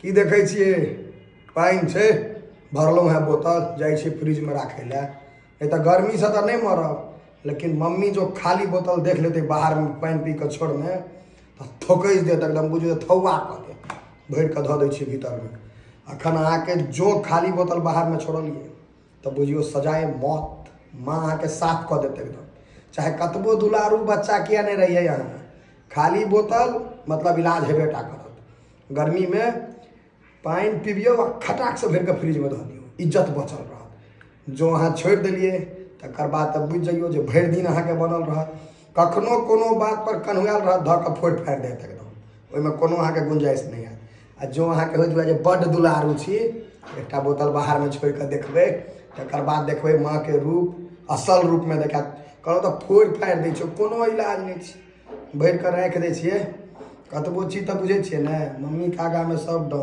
की देखै छियै? पानि छै, भरलहुँ हेँ बोतल, जाइ छियै फ्रिजमे राखै लए। नहि तऽ गर्मीसँ तऽ नहि मरब, लेकिन मम्मी जो खाली बोतल देख लेतै बाहरमे पानि पी कऽ छोड़ने, तऽ थोकैस देत एकदम, बुझियौ थौआ कऽ देत। भरि कऽ धऽ दै छियै भीतरमे। अखन अहाँके जो खाली बोतल बाहरमे छोड़लियै तऽ बुझियौ सजाए मौत, माँ अहाँके साफ कऽ देत एकदम। चाहे कतबो दुलारू बच्चा किया नहि रहियै अहाँ, खाली बोतल मतलब इलाज हेबे टा करत। गर्मीमे पानि पिबियौ आ खटाकसँ भरि कऽ फ्रिजमे धऽ दियौ, इज्जत बचल रहत। जो अहाँ छोड़ि देलियै तकर बाद तऽ बुझि जइयौ जे भरि दिन अहाँके बनल रहत। कखनो कोनो बात पर कन्हुआयल रहत, धऽ कऽ फोड़ि फाड़ि देत एकदम, ओहिमे कोनो अहाँके गुंजाइश नहि हैत। आ जो अहाँके होइत हुए जे बड्ड दुलारू छी, एकटा बोतल बाहरमे छोड़ि कऽ देखबै, तकर बाद देखबै माँके रूप असल रूपमे देखायत। कहलहुँ तऽ फोड़ि फाड़ि दै छै, कोनो इलाज नहि छै। भरि कऽ राखि दै छियै। कतबो छी तऽ बुझै छियै ने, मम्मीके आगाँमे सब डर।